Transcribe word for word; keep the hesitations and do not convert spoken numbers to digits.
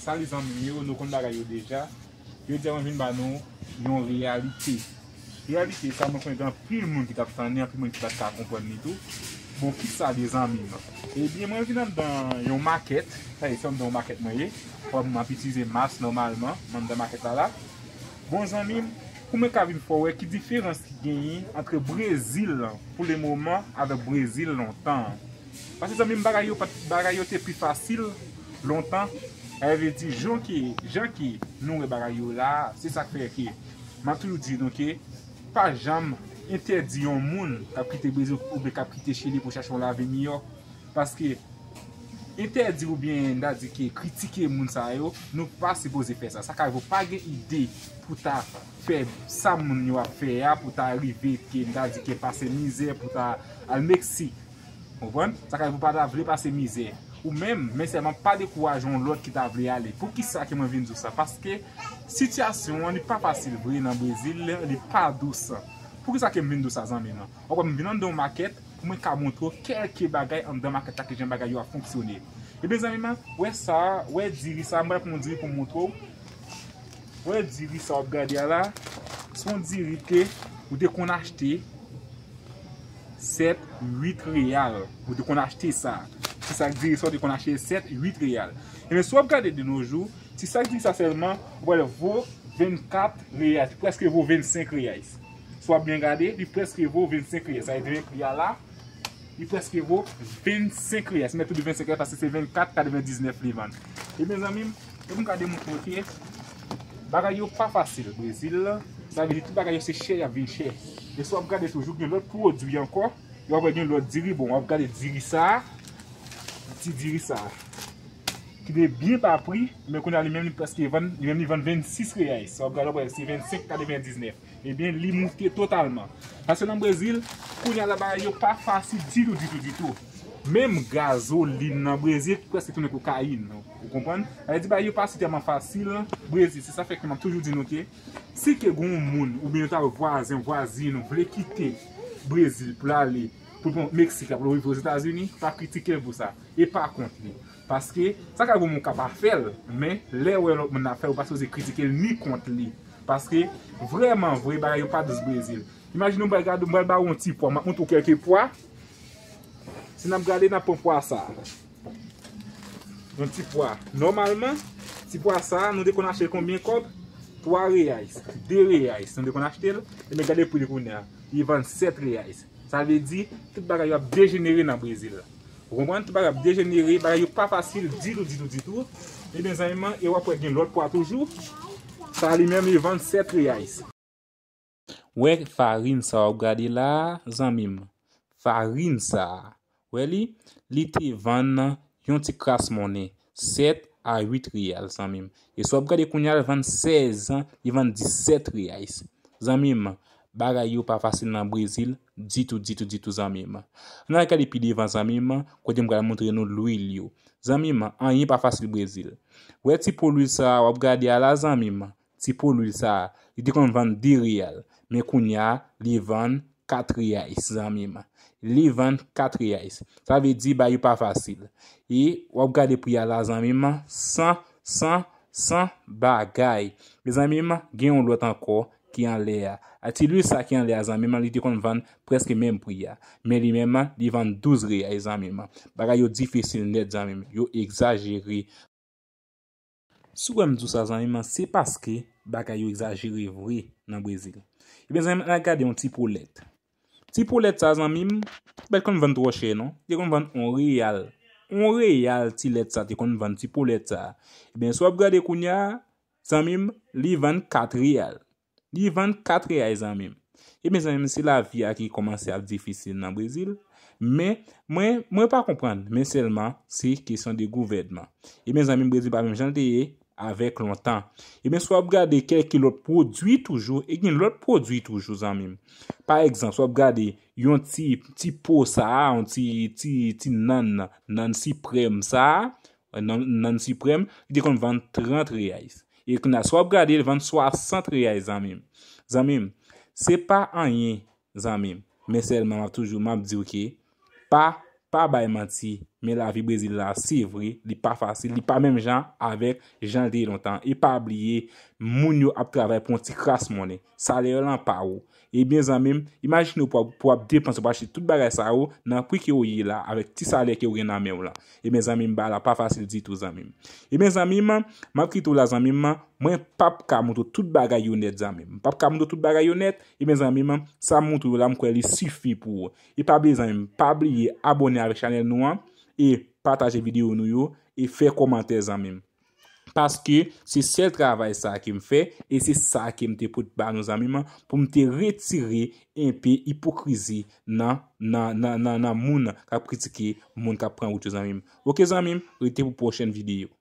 Salut zanmi m yo, nou konn bagay yo deja. Jodi a mwen vin ba nou yon reyalite. Reyalite sa mwen konnen gen anpil moun ki t ap tann li, anpil moun ki pa t ka konprann li tou. Bon, kisa l ye zanmi m? Ebyen, mwen vin anndan yon makèt. Sa ye, se anndan yon makèt mwen ye. Kòm m ap itilize mas nòmalman, m anndan makèt la la. Bon zanmi m, pou mwen ka vin fè w wè ki diferans ki genyen ant Brezil pou le moman avèk Brezil lontan. Paske zanmi m, bagay yo, pa t- bagay yo te pi fasil lontan. Sa vle di, jan ke, jan ke nou wè bagay yo la, se sa k fè ke m ap toujou di nou ke pa janm entèdi yon moun k ap kite Brezil oubyen k ap kite Chili pou chache yon lavi miyò. Paske entèdi oubyen n ta di ke kritike moun sa yo, nou pa sipoze fè sa. Sa ka rive w pa gen ide pou ta fè sa moun yo ap fè a, pou ta rive ke n ta di ke pase mizè, pou ta al Meksik. Konprann? Sa ka rive w pa ta vle pase mizè. Ou menm, men sèlman pa dekouraje yon lòt ki ta vle ale. Poukisa ke mwen vin di w sa? Paske sitiyasyon an, li pa fasil vre nan Brezil, li pa dous. Poukisa ke m vin di w sa, zanmi m? Ou konprann, m vin anndan yon makèt pou mwen ka montre w kèlke bagay anndan makèt la, ki jan bagay yo ap fonksyone. Ebyen, zanmi m, wè sa, wè diri sa, mwen pran yon diri pou m montre w. Wè diri sa w ap gade a la, se yon diri ke ou te konn achte sèt, uit reyal. Ou te konn achte sa. Se sa k diri sa, ou te konn achte sèt, uit reyal. Ebyen, si w ap gade de nos jours, ti sa k diri sa sèlman, ou pral vo vennkat reyal. Li prèske vo vennsenk reyal. Si w ap byen gade, li prèske vo vennsenk reyal. Sa vle di pri a la, li prèske vo vennsenk reyal. Si m mete tou de vennsenk reyal, paske se vennkat katrevendiznèf li vann. Ebyen, zanmi m, e pou m ka demontre w ke bagay yo pa fasil Brezil. Sa vle di tout bagay yo se chè, y ap vin chè. E si w ap gade toujou, gen lòt pwodui ankò. E w ap wè gen lòt diri. Bon, w ap gade diri sa, ti diri sa, ki te byen ba pri, men kounye a li menm li prèske vann, li menm li vann vennsis reyal. Si w ap gade, w ap wè se vennsenk katrevendiznèf. Ebyen, li moute totalman. Paske nan Brezil, kounye a la bagay yo pa fasil ditou, ditou, ditou. Menm gazolin nan Brezil prèske tounen kokayin. Ou konprann? Sa vle di bagay yo pa si tèlman fasil Brezil. Se sa fè ke m ap toujou di nou ke si ke gen yon moun oubyen yon ta vwazen, vwazin ou vle kite Brezil pou l ale, pou l pran Meksik la, pou l rive Ozetazini, pa kritike l pou sa. E pa kont li. Paske sa ka rive w ka pa fè l, men lè w wè lòt moun ap fè l, ou pa sipoze kritike l ni kont li. Paske vrèman vre, bagay yo pa dous Brezil. Imajine w, m pral gade, m pral ba w yon ti pwa, m ap montre w kèlke pwa. Si n ap gade, n ap pran pwa sa. Yon ti pwa. Nòmalman, ti pwa sa, nou te konn achte l konbyen kòb? Twa reyal, de reyal. Nou te konn achte l, ebyen gade pri l kounye a. Li vann sèt reyal. Sa vle di, tout bagay yo ap dejenere nan Brezil. Ou konprann? Tout bagay ap dejenere, bagay yo pa fasil ditou, ditou, ditou. Ebyen, zanmi m, e w ap wè gen lòt pwa toujou. Sa li menm, li vann sèt reyal. Wè farin sa w ap gade la a, zanmi m. Farin sa a. Wè li? Li te vann yon ti kras monnen, sèt a uit reyal, zanmi m. E si w ap gade kounye a, li vann sèz, li vann disèt reyal. Zanmi m, bagay yo pa fasil nan Brezil ditou, ditou, ditou, zanmi m. Ann al gade pi devan, zanmi m, kote m pral montre nou lwil yo. Zanmi m, anyen pa fasil Brezil. Wè ti po lwil sa a w ap gade a la, zanmi m. Ti po lwil sa a, li te konn vann de reyal, men kounye a, li vann kat reyal, zanmi m. Li vann kat reyal. Sa vle di, bagay yo pa fasil. E w ap gade pri a la, zanmi m, san, san, san bagay. Mezanmi m, gen yon lòt ankò ki anlè a. A ti lwil sa ki anlè a, zanmi m, li te konn vann prèske menm pri a. Men li menm, li vann douz reyal, zanmi m. Bagay yo difisil nèt, zanmi m. Yo egzajere. Si w wè m di w sa, zanmi m, se paske bagay yo egzajere vre nan Brezil. Ebyen, zanmi m, ann al gade yon ti po lèt. Ti po lèt sa, zanmi m, li pa t konn vann twò chè, non. Li te konn vann yon reyal. Yon reyal ti lèt sa te konn vann, ti po lèt sa. Ebyen, si w ap gade kounye a, zanmi m, li vann kat reyal. Li vann kat reyal, zanmi m. Ebyen, zanmi m, se lavi a ki kòmanse ap difisil nan Brezil. Men, mwen, mwen pa konprann, men sèlman, se kesyon de gouvènman. Ebyen, zanmi m, Brezil pa menm jan l te ye avèk lontan. Ebyen, si w ap gade kèlke lòt pwodui toujou, e gen lòt pwodui toujou, zanmi m. Pa egzanp, si w ap gade yon ti, ti po sa a, yon ti, ti, ti nann, nann siprèm sa a, nann, nann siprèm, li te konn vann trant reyal. E kounye a, si w ap gade, li vann swasant reyal, zanmi m. Zanmi m, se pa anyen, zanmi m. Men sèlman, m ap toujou, m ap di w ke pa, pa bay manti Men lavi Brezil la, se vre, li pa fasil, li pa menm jan avèk jan l te ye lontan. E pa bliye, moun yo ap travay pou yon ti kras monnen. Salè lan pa wo. Ebyen, zanmi m, imajine w pou w ap depanse, pou achte tout bagay sa yo nan pri ke w ye la, avèk ti salè ke w gen nan men w lan. Ebyen, zanmi m, bagay la pa fasil ditou, zanmi m. Ebyen, zanmi m, m ap kite w la, zanmi m, mwen p ap ka montre w tout bagay yo nèt, zanmi m. M p ap ka montre w tout bagay yo nèt. Ebyen, zanmi m, sa m montre w la, m kwè li sifi pou ou. E pa bliye, zanmi m, pa bliye abòne avèk chanèl nou an, e pataje videyo nou yo, e fè kòmantè, zanmi m. Paske se sèl travay sa ke m fè, e se sa ke m te pot ba nou, zanmi m, pou m te retire enpe ipokrizi nan, nan, nan, nan, nan moun k ap kritike moun k ap pran wout yo, zanmi m. Oke, zanmi m, rete pou pwochèn videyo.